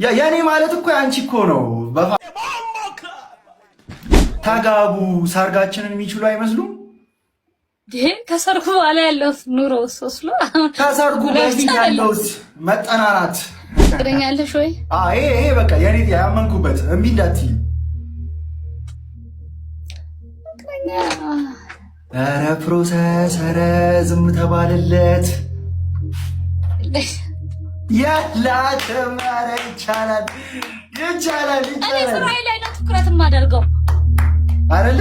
የኔ ማለት እኮ ያንቺ እኮ ነው። ተጋቡ፣ ሰርጋችንን የሚችሉ አይመስሉም። ከሰርጉ በኋላ ያለው ኑሮ ሶስሎ ከሰርጉ በፊት ያለው መጠናናት። ፍቅረኛ አለሽ ወይ? ይሄ በቃ የኔ ያመንኩበት እምቢ እንዳትዪ። ኧረ process፣ ኧረ ዝም ተባለለት። የላትም። ኧረ ይቻላል፣ ይቻላል፣ ይቻላል። እኔ ስራዬ ላይ ነው ትኩረት የማደርገው አይደለ?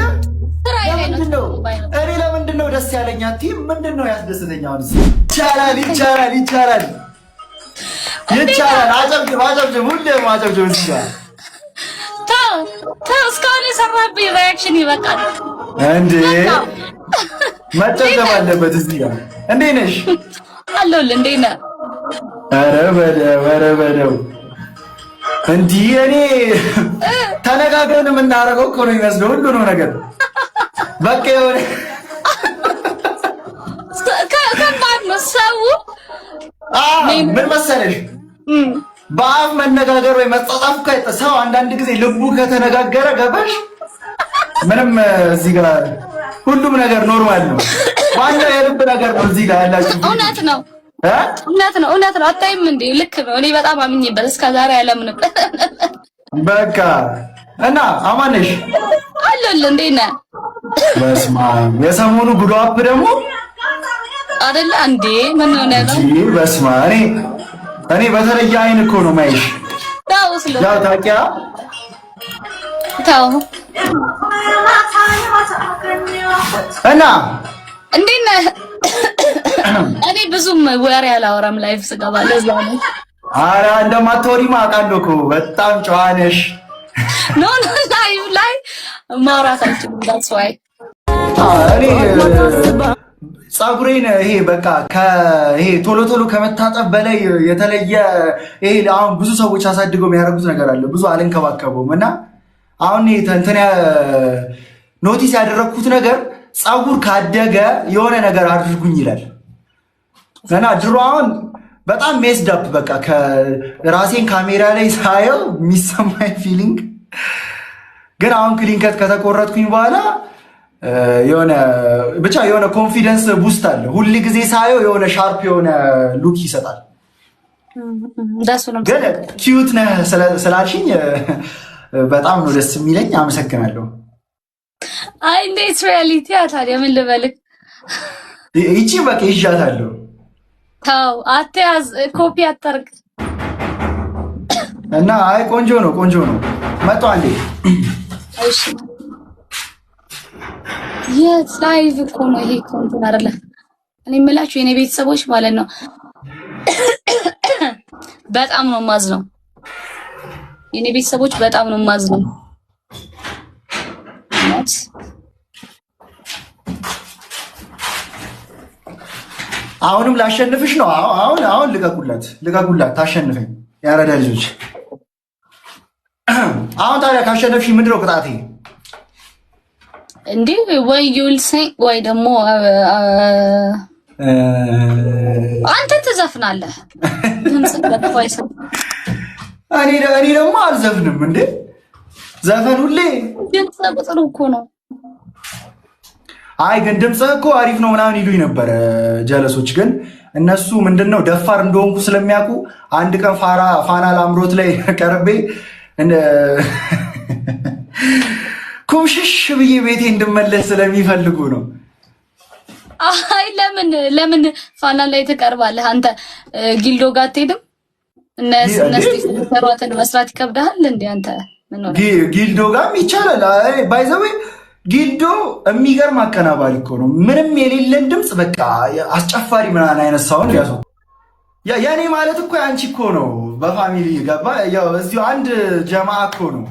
እኔ ለምንድን ነው ደስ ያለኝ? አትይም? ምንድን ነው ያስደስተኝ? አሁን ይቻላል፣ ይቻላል፣ ይቻላል፣ ይቻላል። አጨብጭብ፣ አጨብጭብ፣ ሁሌም አጨብጭብ። ይቻላል። ተው ተው፣ እስካሁን የሰራብኝ reaction ይበቃል እንዴ! መጨብጨብ አለበት እዚህ ጋር። እንዴት ነሽ? አለሁልህ። እንዴት ነህ? ኧረ በለው፣ ኧረ በለው። እንዲህ እኔ ተነጋግረን የምናደርገው እኮ ነው የሚመስለው ሁሉንም ነገር በቃ የሆነ ከባድ ነው። ሰው ምን መሰለሽ በአፍ መነጋገር ወይ መጻጻፍ እኮ ሰው አንዳንድ ጊዜ ልቡ ከተነጋገረ ገባሽ፣ ምንም እዚህ ጋር ሁሉም ነገር normal ነው። ዋናው የልብ ነገር ነው። እዚህ ጋር ያላችሁ እውነት ነው፣ እውነት ነው፣ እውነት ነው። አታይም እንዴ? ልክ ነው። እኔ በጣም አምኜበት እስከ ዛሬ ያለምንበት በቃ እና አማነሽ አለሁልህ። እንዴት ነህ? በስመ አብ የሰሞኑ glow up ደግሞ አይደለ እንዴ? ምን ሆነ ነው? በስመ አብ እኔ በተለየ አይን እኮ ነው ማይሽ። ተው ያው ታውቂያ ተው እና እንዴት ነህ? እኔ ብዙም ወሬ አላወራም live ስገባ፣ ለዛ ነው። ኧረ እንደማታወሪማ አውቃለሁ እኮ በጣም ጨዋ ነሽ። No no፣ live ላይ ማውራት አልችልም። That's why። እኔ ፀጉሬን ይሄ በቃ ይሄ ቶሎ ቶሎ ከመታጠብ በላይ የተለየ ይሄ አሁን ብዙ ሰዎች አሳድገው የሚያደርጉት ነገር አለ። ብዙ አልንከባከበውም እና አሁን እንትን notice ያደረግኩት ነገር ፀጉር ካደገ የሆነ ነገር አድርጉኝ ይላል እና ድሮ አሁን በጣም messed up በቃ ራሴን ካሜራ ላይ ሳየው የሚሰማኝ feeling ግን አሁን clean cut ከተቆረጥኩኝ በኋላ የሆነ ብቻ የሆነ confidence boost አለ። ሁል ጊዜ ሳየው የሆነ sharp የሆነ look ይሰጣል። ግን cute ነህ ስላልሽኝ በጣም ነው ደስ የሚለኝ። አመሰግናለሁ። አይ እንዴት reality ታዲያ ምን ልበልህ? ይቺ በቃ ይዣታለሁ። ተው አትያዝ፣ ኮፒ አታርግ። እና አይ ቆንጆ ነው፣ ቆንጆ ነው። መጣ አንዴ። እሺ የት live እኮ ነው ይሄ እኮ እንትን አይደለ። እኔ የምላችሁ የኔ ቤተሰቦች ማለት ነው በጣም ነው የማዝነው። የኔ ቤተሰቦች በጣም ነው የማዝነው። እውነት አሁንም ላሸንፍሽ ነው። አሁን አሁን ልቀቁላት፣ ልቀቁላት፣ ታሸንፈኝ። ያረዳ ልጆች አሁን ታዲያ ካሸነፍሽ ምንድን ነው ቅጣቴ? እንዴ ወይ you'll sing ወይ ደግሞ አንተ ትዘፍናለህ። ድምጽ እኔ ደግሞ አልዘፍንም እንዴ ዘፈን ሁሌ ድምጽ ጥሩ እኮ ነው። አይ ግን ድምፅህ እኮ አሪፍ ነው ምናምን ይሉኝ ነበረ ጀለሶች። ግን እነሱ ምንድነው ደፋር እንደሆንኩ ስለሚያውቁ አንድ ቀን ፋና ላምሮት ላይ ቀርቤ ኩምሽሽ ብዬ ቤቴ እንድመለስ ስለሚፈልጉ ነው። አይ ለምን ለምን ፋና ላይ ትቀርባለህ አንተ? ጊልዶ ጋር አትሄድም? እነሱ ሰሯትን መስራት ይከብድሃል እንዴ አንተ? ምን ሆነ? ጊልዶ ጋርም ይቻላል። By the way ጊልዶ የሚገርም አቀናባሪ እኮ ነው። ምንም የሌለን ድምፅ በቃ አስጨፋሪ ምናምን አይነት sound ያዘው። የኔ ማለት እኮ ያንቺ እኮ ነው። በ family ገባ። ያው እዚሁ አንድ ጀማ እኮ ነው።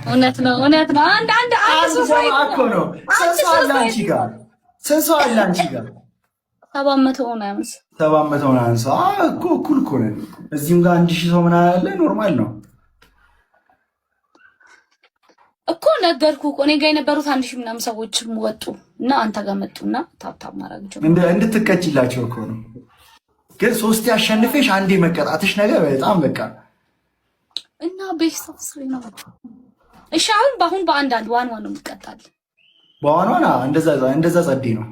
እውነት ነው፣ እውነት ነው። አንድ አንድ አንድ ጀማ እኮ ነው። ስንት ሰው አለ አንቺ ጋር? ስንት ሰው አለ አንቺ ጋር? 700 ምናምን፣ 700 ምናምን ሰው እኮ እኩል እኮ ነን። እዚህም ጋር 1000 ሰው ምናምን አለ። Normal ነው እኮ ነገርኩህ እኮ እኔ ጋር የነበሩት 1000 ምናምን ሰዎችም ወጡ እና አንተ ጋር መጡና tap tap ማድረግ ጀመሩ። እንድትቀጭላቸው እኮ ነው። ግን ሶስቴ አሸንፌሽ አንዴ መቀጣትሽ ነገር በጣም በቃ እና best of three ነው። እሺ አሁን በአሁን በአንድ አንድ one one ነው የሚቀጣል። በ one one እንደዛ እንደዛ ጸዴ ነው።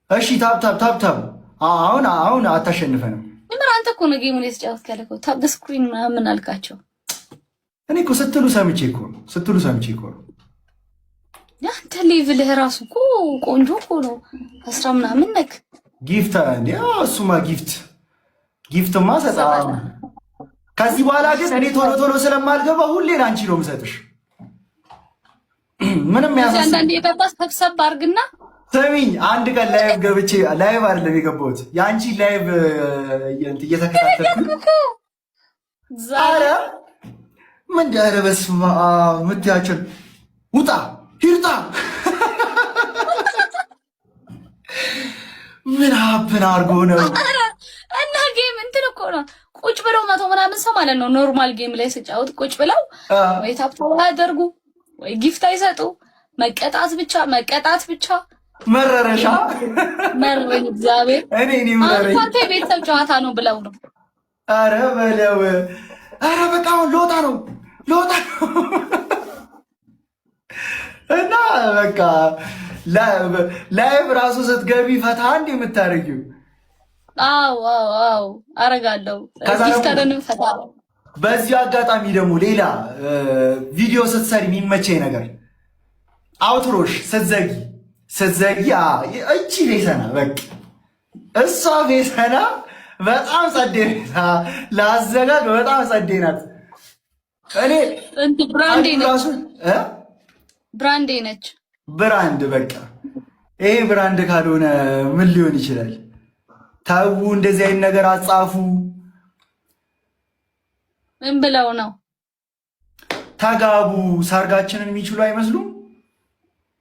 እሺ tap tap tap tap። አሁን አሁን አታሸንፈንም። ምር አንተ እኮ ነው game ኡን የተጫወትክ ያለከው። Tap screen ምናምን አልካቸው። እኔ እኮ ስትሉ ሰምቼ እኮ ነው፣ ስትሉ ሰምቼ እኮ ነው። ያንተ level ህ ራሱ እኮ ቆንጆ እኮ ነው። 10 ምናምን ነክ። Gift እንዴ? እሱማ gift ማ ሰጣ። ከዚህ በኋላ ግን እኔ ቶሎ ቶሎ ስለማልገባ ሁሌ ለአንቺ ነው የምሰጥሽ። ምንም ያሳስብ አንዳንዴ የገባ ሰብሰብ አድርግና ስሚኝ፣ አንድ ቀን live ገብቼ፣ live አይደለም የገባሁት፣ የአንቺ live እየተከታተልኩ ኧረ ምን፣ ኧረ በስመ አብ የምትያቸው ውጣ ሂርጣ ምን happen አድርጎ ነው? እና game እንትን እኮ ነው፣ ቁጭ ብለው 100 ምናምን ሰው ማለት ነው። Normal game ላይ ስጫወት ቁጭ ብለው ወይ tap tap አያደርጉ ወይ gift አይሰጡ፣ መቀጣት ብቻ መቀጣት ብቻ። መረረሻ? መረኝ እግዚአብሔር። እኔ መረረኝ። አንተ የቤተሰብ ጨዋታ ነው ብለው ነው። ኧረ በለው፣ ኧረ በቃ አሁን ልወጣ ነው፣ ልወጣ ነው። እና በቃ live ራሱ ስትገቢ ፈታ እንደ የምታደርጊው። አዎ አዎ አዎ አረጋለሁ። Gifter ንም ፈታ። በዚሁ አጋጣሚ ደግሞ ሌላ ቪዲዮ ስትሰሪ የሚመቸኝ ነገር outro ሽ ስትዘጊ እቺ ፌሰና፣ በቃ እሷ ፌሰና በጣም ጸዴ፣ ለአዘጋግ በጣም ጸዴ ናት። እኔ Brand ኤ ነች፣ brand ኤ ነች። Brand፣ በቃ ይሄ brand ካልሆነ ምን ሊሆን ይችላል? ተዉ፣ እንደዚህ አይነት ነገር አጻፉ። ምን ብለው ነው? ተጋቡ፣ ሰርጋችንን የሚችሉ አይመስሉም።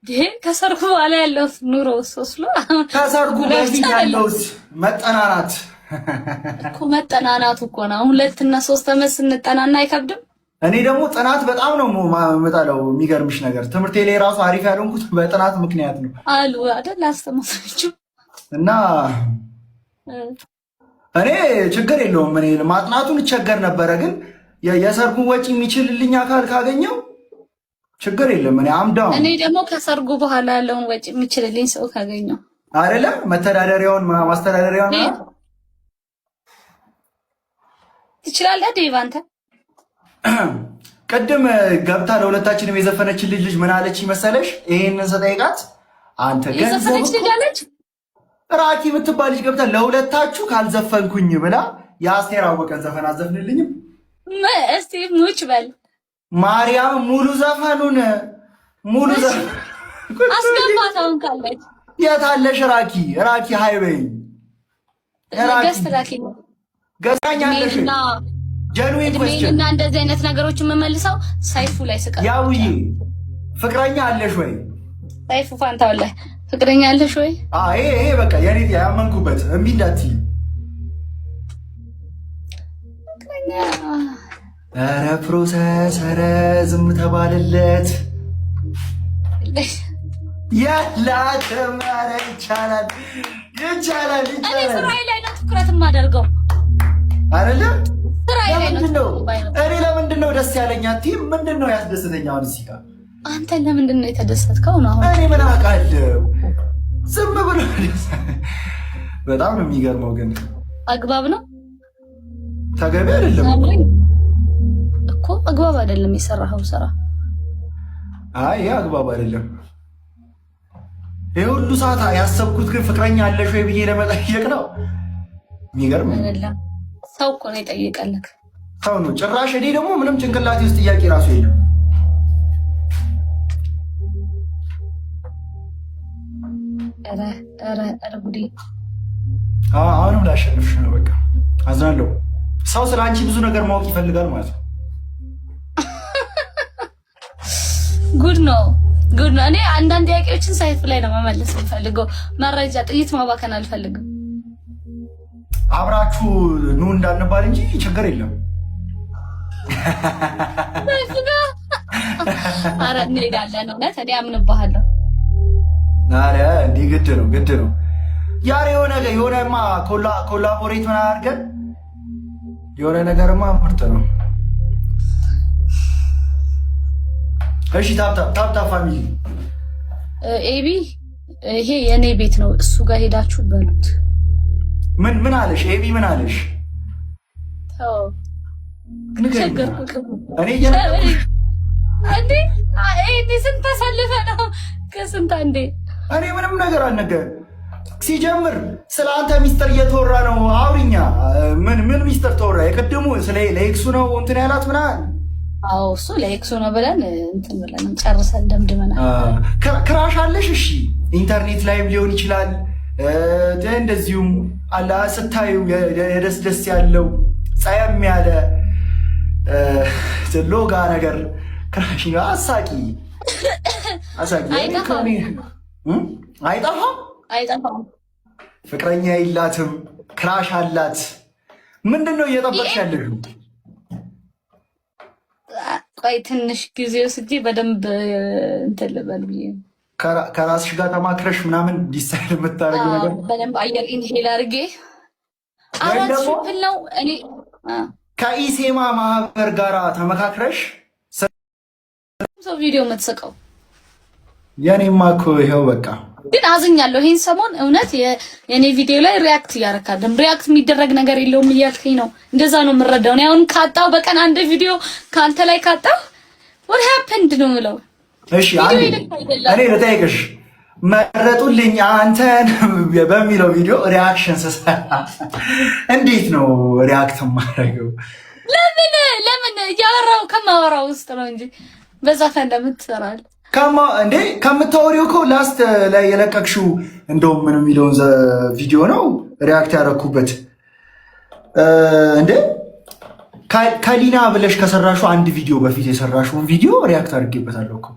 ይሄ ከሰርጉ በኋላ ያለው ኑሮ ሶስሎ ከሰርጉ በፊት ያለው መጠናናት። እኮ መጠናናቱ እኮ ነው። 2 እና 3 ዓመት ስንጠናና አይከብድም። እኔ ደግሞ ጥናት በጣም ነው የምጠላው። የሚገርምሽ ነገር ትምህርቴ ላይ ራሱ አሪፍ ያልሆንኩት በጥናት ምክንያት ነው። አሉ አይደል አስተማሪዎቹ። እና እኔ ችግር የለውም። እኔ ማጥናቱን እቸገር ነበረ፣ ግን የሰርጉን ወጪ የሚችልልኝ አካል ካገኘው ችግር የለም። እኔ I'm down። እኔ ደግሞ ከሰርጉ በኋላ ያለውን ወጪ የሚችልልኝ ሰው ካገኘው። አይደለ መተዳደሪያውን ማስተዳደሪያውን። ትችላለህ ዴቭ አንተ? ቅድም ገብታ ለሁለታችንም የዘፈነችን ልጅ ምን አለች መሰለሽ? ይሄንን ስጠይቃት አንተ የዘፈነች ልጅ አለች? ራኪ የምትባል ልጅ ገብታ ለሁለታችሁ ካልዘፈንኩኝ ብላ የአስቴር አወቀን ዘፈን አዘፍንልኝም። እስቲ ሙች በል። ማርያም ሙሉ ዘፈኑን ሙሉ ዘፈን አስገባት አሁን ካለች። የት አለሽ ራኪ? ራኪ hi በይ። Guest ራኪ። ገዛኝ አለሽ? Genuine question። እና እንደዚህ አይነት ነገሮችን የምመልሰው ሰይፉ ላይ ስቀር። ያውዬ ፍቅረኛ አለሽ ወይ? ሰይፉ ፋንታው ላይ ፍቅረኛ አለሽ ወይ? አይ ይሄ በቃ የኔ ያመንኩበት እምቢ እንዳትዪ። ፍቅረኛ ኧረ process፣ ኧረ ዝም ተባለለት። የላትም። ኧረ ይቻላል፣ ይቻላል፣ እኔ ይቻላል። ስራዬ ላይ ነው ትኩረት የማደርገው። አይደለ? ስራዬ ላይ ነው። ለምንድን ነው እኔ ለምንድን ነው ደስ ያለኝ? አትይም? ምንድን ነው ያስደሰተኝ አሁን እዚህ ጋር? አንተ ለምንድን ነው የተደሰትከው ነው አሁን? እኔ ምን አውቃለሁ? ዝም ብሎ በጣም ነው የሚገርመው። ግን አግባብ ነው? ተገቢ አይደለም። እኮ አግባብ አይደለም የሰራኸው ስራ። አይ ይሄ አግባብ አይደለም። ይሄ ሁሉ ሰዓት ያሰብኩት ግን ፍቅረኛ አለሽ ወይ ብዬ ለመጠየቅ ነው። የሚገርም አይደለም፣ ሰው እኮ ነው የጠየቀልክ። ሰው ነው ጭራሽ። እኔ ደግሞ ምንም ጭንቅላቴ ውስጥ ጥያቄ ራሱ የለም። ኧረ ኧረ ኧረ ጉዴ! አሁንም ላሸንፍሽ ነው። በቃ አዝናለሁ። ሰው ስለ አንቺ ብዙ ነገር ማወቅ ይፈልጋል ማለት ነው። ጉድ ነው፣ ጉድ ነው። እኔ አንዳንድ ጥያቄዎችን ሰይፉ ላይ ነው መመለስ የምፈልገው። መረጃ ጥይት ማባከን አልፈልግም። አብራችሁ ኑ እንዳንባል እንጂ ችግር የለም። ሰይፉ ጋር ኧረ እንሄዳለን። እውነት እኔ አምንብሃለሁ። ኧረ እንዲህ ግድ ነው፣ ግድ ነው። ያሬ የሆነ የሆነማ collaborate ምናምን አድርገን የሆነ ነገርማ ምርጥ ነው። እሺ tap tap tap tap family። ኤቢ፣ ይሄ የእኔ ቤት ነው፣ እሱ ጋር ሄዳችሁ በሉት። ምን ምን አለሽ ኤቢ? ምን አለሽ? ተው። ንገሪኝ። ቸገርኩህ። እኔ እየነገርኩሽ። እንዴ እንዴ፣ ስንት አሳልፈ ነው፣ ከስንት አንዴ። እኔ ምንም ነገር አልነገርም። ሲጀምር ስለ አንተ ሚስጥር እየተወራ ነው። አውሪኛ። ምን ምን ሚስጥር ተወራ? የቅድሙ ስለ ለ ex ኡ ነው እንትን ያላት ምናምን። አዎ፣ እሱ ለ ex ኡ ነው ብለን እንትን ብለን ጨርሰን ደምድመናል። Crush አለሽ? እሺ፣ ኢንተርኔት ላይም ሊሆን ይችላል። እንደዚሁም አላ ስታዩ የደስ ደስ ያለው፣ ጸየም ያለ፣ ሎጋ ነገር crush ነው። አሳቂ አሳቂ። አይጠፋም። አይጠፋም። አይጠፋም። ፍቅረኛ የላትም፣ crush አላት። ምንድን ነው እየጠበቅሽ ያለሽው? ቆይ፣ ትንሽ ጊዜ ወስጄ በደንብ እንትን ልበል ብዬ ነው። ከራስሽ ጋር ተማክረሽ ምናምን decide የምታደርጊው ነገር። በደንብ አየር inhale አድርጌ አራት ደግሞ triple ነው እኔ ከኢሴማ ማህበር ጋር ተመካክረሽ። ሰው ቪዲዮ የምትስቀው። የኔማ እኮ ይኸው በቃ። ግን አዝኛለሁ። ይሄን ሰሞን እውነት የኔ ቪዲዮ ላይ react እያረካለም react የሚደረግ ነገር የለውም እያልከኝ ነው። እንደዛ ነው የምረዳው። እኔ አሁን ካጣው፣ በቀን አንድ ቪዲዮ ከአንተ ላይ ካጣው what happened ነው የምለው። እሺ፣ ቪዲዮ አንዴ ይልክ አይደለም። እኔ ልጠይቅሽ፣ መረጡልኝ አንተን በሚለው ቪዲዮ reaction ስሰራ እንዴት ነው react የማደርገው? ለምን ለምን እያወራው ከማወራው ውስጥ ነው እንጂ በዛ ፈን ለምን ትሰራለህ? ከማ እንዴ ከምታወሪው እኮ last ላይ የለቀቅሽው እንደውም ምን የሚለውን ቪዲዮ ነው react ያደረኩበት። እንዴ ከሊና ብለሽ ከሰራሹ አንድ ቪዲዮ በፊት የሰራሽውን ቪዲዮ react አድርጌበታለሁ እኮ።